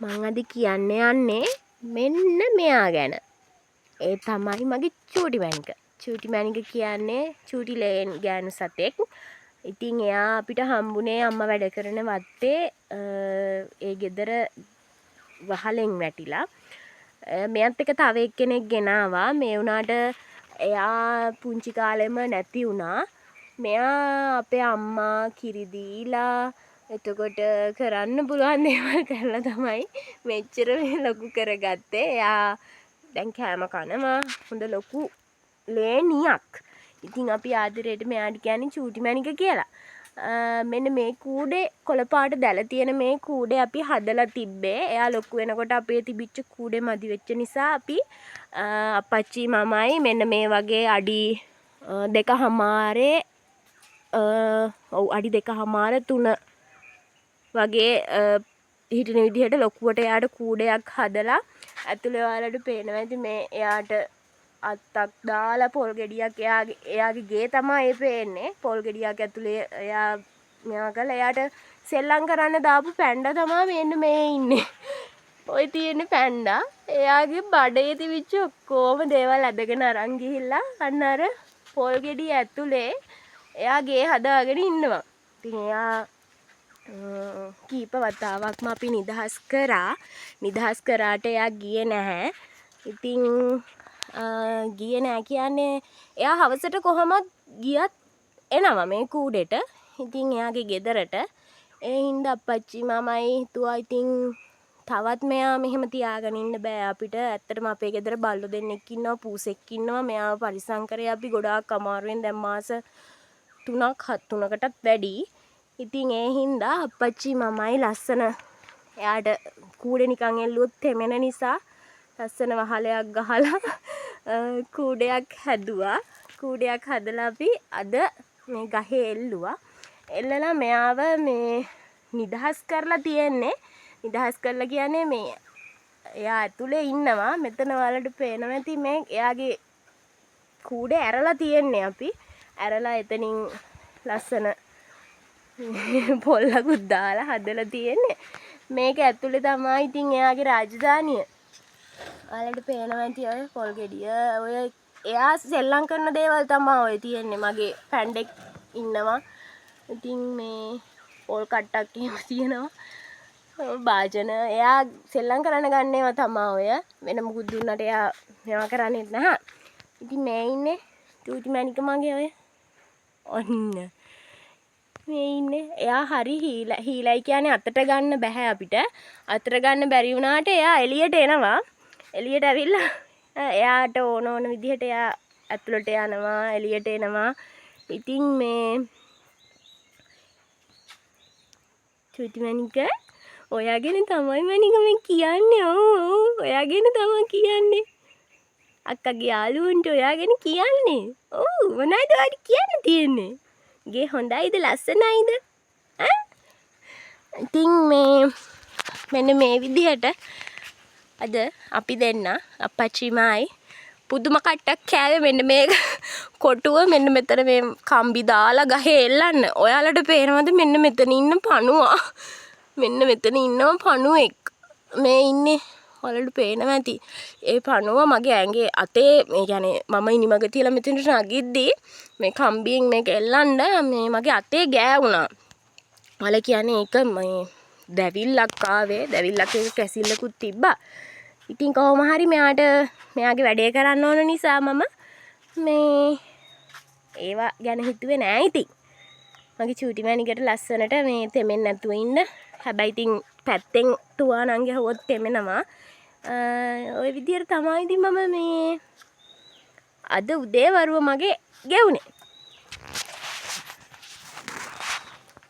මං අද කියන්න යන්නේ මෙන්න මෙයා ගැන. ඒ තමයි මගේ චූටි මැණික. චූටි මැණික කියන්නේ චූටි ලේන් ගෑනු සතෙක්. ඉතින් එයා අපිට හම්බුනේ අම්මා වැඩ කරන වත්තේ ඒ ගෙදර වහලෙන් වැටිලා. මෙයත් එක්ක තව එක්කෙනෙක් ගෙනාවා. මේ වුණාට එයා පුංචි කාලෙම නැති වුණා. මෙයා අපේ අම්මා කිරි දීලා, එතකොට කරන්න පුළුවන් දේවල් කරලා තමයි මෙච්චර මේ ලොකු කරගත්තේ. එයා දැන් කෑම කනවා. හොඳ ලොකු ලේනියක්. ඉතින් අපි ආදරේට මෙයාට කියන්නේ චූටි මැණික කියලා. මෙන්න මේ කූඩේ, කොළ පාට දැල තියෙන මේ කූඩේ අපි හදලා තිබ්බේ. එයා ලොකු වෙනකොට අපේ තිබිච්ච කූඩේ මදි වෙච්ච නිසා අපි අප්පච්චි මමයි මෙන්න මේ වගේ අඩි දෙකහමාරේ, ඔව්, අඩි දෙකහමාර තුන වගේ හිටින විදිහට ලොකුවට එයාට කූඩයක් හදලා, ඇතුලේ ඔයාලට පේනවා ඇති මේ එයාට අත්තක් දාලා පොල් ගෙඩියක්, එයාගේ එයාගේ ගේ තමා ඒ පේන්නේ. පොල් ගෙඩියක් ඇතුලේ එයා මෙයා කරලා එයාට සෙල්ලම් කරන්න දාපු පැණ්ඩා තමා මෙන්න මේ ඉන්නේ. ඔය තියෙන්නේ පැණ්ඩා. එයාගේ බඩේ තිබිච්ච ඔක්කොම දේවල් ඇදගෙන අරන් ගිහිල්ලා අන්න අර පොල් ගෙඩිය ඇතුලේ එයා ගේ හදාගෙන ඉන්නවා. ඉතින් එයා කීප වතාවක්ම අපි නිදහස් කරා. නිදහස් කරාට එයා ගියේ නැහැ. ඉතින් ගියේ නෑ කියන්නේ එයා හවසට කොහොමත් ගියත් එනවා මේ කූඩෙට. ඉතින් එයාගේ ගෙදරට. ඒ හින්දා අප්පච්චි මමයි හිතුවා ඉතින් තවත් මෙයා මෙහෙම තියාගෙන ඉන්න බෑ අපිට. ඇත්තටම අපේ ගෙදර බල්ලෝ දෙන්නෙක් ඉන්නවා, පූසෙක් ඉන්නවා. මෙයාව පරිස්සම් කරේ අපි ගොඩාක් අමාරුවෙන් දැන් මාස 3ක් 3කටත් වැඩි. ඉතින් ඒ හින්දා අප්පච්චි මමයි ලස්සන එයාට කූඩේ නිකන් එල්ලුවොත් තෙමෙන නිසා ලස්සන වහලයක් ගහලා කූඩයක් හැදුවා. කූඩයක් හදලා අපි අද මේ ගහේ එල්ලුවා. එල්ලලා මෙයාව මේ නිදහස් කරලා තියෙන්නේ. නිදහස් කරලා කියන්නේ මේ එයා ඇතුලේ ඉන්නවා. මෙතන ඔයාලට පේනවා ඇති මේ එයාගේ කූඩේ ඇරලා තියෙන්නේ අපි. ඇරලා එතනින් ලස්සන පොල්ලකුත් දාලා හදලා තියෙන්නේ. මේක ඇතුලේ තමා ඉතින් එයාගේ රාජධානිය. ඔයාලට පේනවා ඇති ඔය පොල් ගෙඩිය, ඔය එයා සෙල්ලම් කරන දේවල් තමා ඔය තියෙන්නේ. මගේ පැණ්ඩෙක් ඉන්නවා. ඉතින් මේ පොල් කට්ටක් එහෙම තියෙනවා. භාජන, එයා සෙල්ලම් කරන්න ගන්න ඒවා තමා ඔය. වෙන මොකුත් දුන්නට එයා මේවා කරන්නෙත් නැහැ. ඉතින් මේ ඉන්නේ චූටි මැණික මගේ ඔය. ඔන්න. මේ ඉන්නේ. එයා හරි හීලයි කියන්නේ අතට ගන්න බැහැ අපිට. අතට ගන්න බැරි වුණාට එයා එළියට එනවා. එළියට ඇවිල්ලා එයාට ඕන ඕන විදිහට එයා ඇතුළට යනවා, එළියට එනවා. ඉතින් මේ චූටි මැණික, ඔයා ගැන තමයි මැණික මේ කියන්නේ. ඔව් ඔව්, ඔයා ගැන තමයි කියන්නේ. අක්කගේ යාළුවන්ට ඔයා ගැන කියන්නේ. ඔව්, මොනවද ඔයාට කියන්න තියෙන්නේ? ගේ හොඳයිද, ලස්සනයිද? ඈ? ඉතින් මේ මෙන්න මේ විදිහට අද අපි දෙන්න අප්පච්චි මායි පුදුම කට්ටක් කෑවේ. මෙන්න මේ කොටුව මෙන්න මෙතන මේ කම්බි දාලා ගහේ එල්ලන්න. ඔයාලට පේනවද මෙන්න මෙතන ඉන්න පණුවා? මෙන්න මෙතන ඉන්නවා පණුවෙක්. මේ ඉන්නේ, ඔයාලට පේනවා ඇති. ඒ පණුව මගේ ඇඟේ අතේ, මේ කියන්නේ මම ඉනිමග තියලා මෙතනට නගිද්දී මේ කම්බියෙන් මේක එල්ලන්න මේ මගේ අතේ ගෑවුණා. ඔයාලා කියන්නේ ඒක මේ දැවිල්ලක් ආවේ. දැවිල්ලක් එක කැසිල්ලකුත් තිබ්බා. ඉතින් කොහොම හරි මෙයාට මෙයාගේ වැඩේ කරන්න ඕන නිසා මම මේ ඒවා ගැන හිතුවේ නෑ. ඉතින් මගේ චූටි මැණිකට ලස්සනට මේ තෙමෙන්නේ නැතුව ඉන්න. හැබැයි ඉතින් පැත්තෙන් තුවා නම් ගැහුවොත් තෙමෙනවා. ඔය විදියට තමයි ඉතින් මම මේ අද උදේ වරුව මගේ ගෙවුනේ.